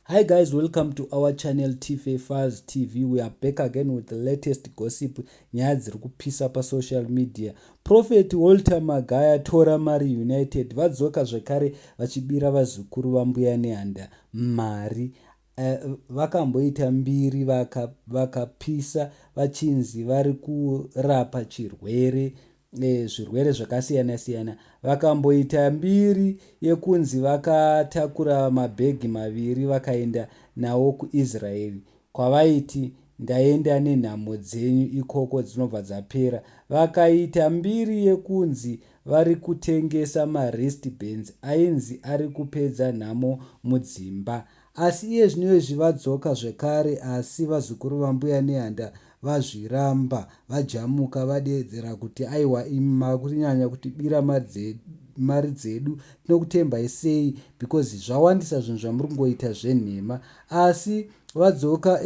Hi guys, welcome to our channel TFA Files TV. We are back again with the latest gossip, nyaya dziri kupisa pasocial media. Prophet Walter Magaya, Tora Mari United, vadzoka zvekare vachibira vazukuru vaMbuya Nehanda mari. Vakamboita mbiri vakapisa vachinzi vari kurapa chirwere, zvirwere zvakasiyana siyana. Vakamboita mbiri yekunzi vakatakura mabhegi maviri vakaenda nawo kuIsraeri, kwavaiti ndaenda nenhamo dzenyu ikoko dzinobva dzapera. Vakaita mbiri yekunzi vari kutengesa mawristbands ainzi ari kupedza nhamo mudzimba. Asi iye zvino izvi vadzoka zvekare, asi vazukuru vaMbuya Nehanda vazviramba, vajamuka, vadeedzera kuti aiwa, imi makunyanya kutibira mari dzedu, tinokutembai sei? Because zvawandisa zvinhu zvamuri kungoita zvenhema. Asi vadzoka,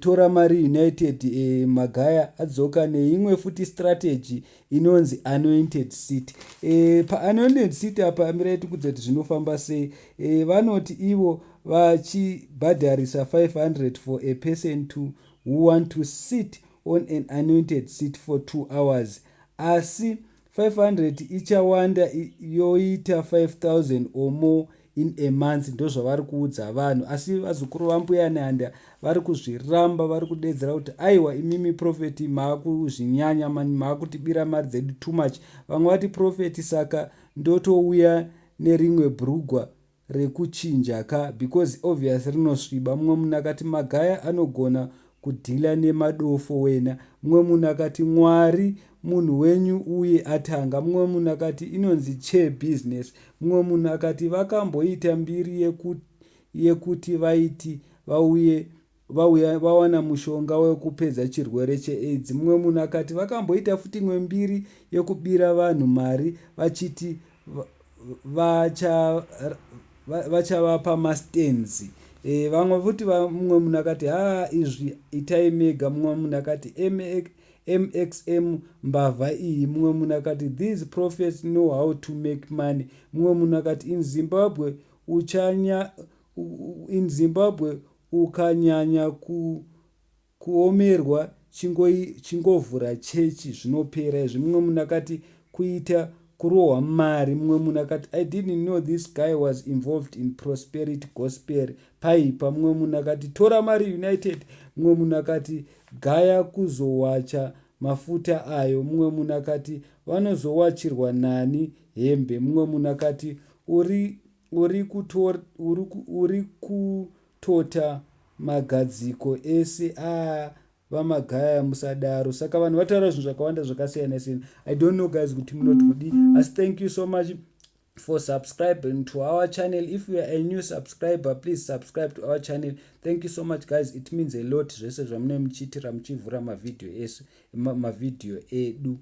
Tora Mari United, Magaya adzoka neimwe futi strategy inonzi anointed seat. Paanointed seat apa, mirai tikudza kuti zvinofamba sei. Vanoti ivo vachibhadharisa 500 for a person to who want to sit on an anointed seat for 2 hours, asi 500 ichawanda yoita 5000 or more in a month. Ndozvavari kuudza vanhu, asi vazukuru vaMbuya Nehanda vari kuzviramba, vari kudedzera kuti aiwa, imimi prophet maakuzvinyanya, maakutibira mari dzedu too much. Vamwe vati, "Prophet, saka ndotouya nerimwe bhurugwa rekuchinja ka, because obvious rinosviba." Mumwe munhu akati, "Magaya anogona kudhila nemadofo wena." Mumwe munhu akati, "Mwari munhu wenyu uye atanga." Mumwe munhu akati, "Inonzi chair business." Mumwe munhu akati, "Vakamboita mbiri yekuti vaiti vauye vauya vawana mushonga wekupedza chirwere cheAIDS." Mumwe munhu akati, "Vakamboita futi imwe mbiri yekubira vanhu mari vachiti vachavapa mastands." Vamwe futi, mumwe munhu akati, "Ha, izvi itai mega." Mumwe munhu akati, "Mxm, mbavha iyi." Mumwe munhu akati, "These prophets know how to make money." Mumwe munhu akati, "In Zimbabwe ukanyanya kuomerwa chingovhura chechi, zvinopera izvi." Mumwe munhu akati, "Kuita kurohwa mari." Mumwe munhu akati, "I didn't know this guy was involved in prosperity gospel, paipa." Mumwe munhu akati, "Tora Mari United." Mumwe munhu akati, "Gaya kuzowacha mafuta ayo." Mumwe munhu akati, "Vanozowachirwa nani hembe?" Mumwe munhu akati, "Uri kutota magadziko ese a vaMagaya, musadaro." Saka vanhu vataura zvinhu zvakawanda zvakasiyana siyana. I don't know guys kuti munoti kudii, asi thank you so much for subscribing to our channel. If you are a new subscriber, please subscribe to our channel. Thank you so much guys, it means a lot zvese zvamunee muchiitira muchivhura mavhidhiyo ese, mavhidhiyo edu.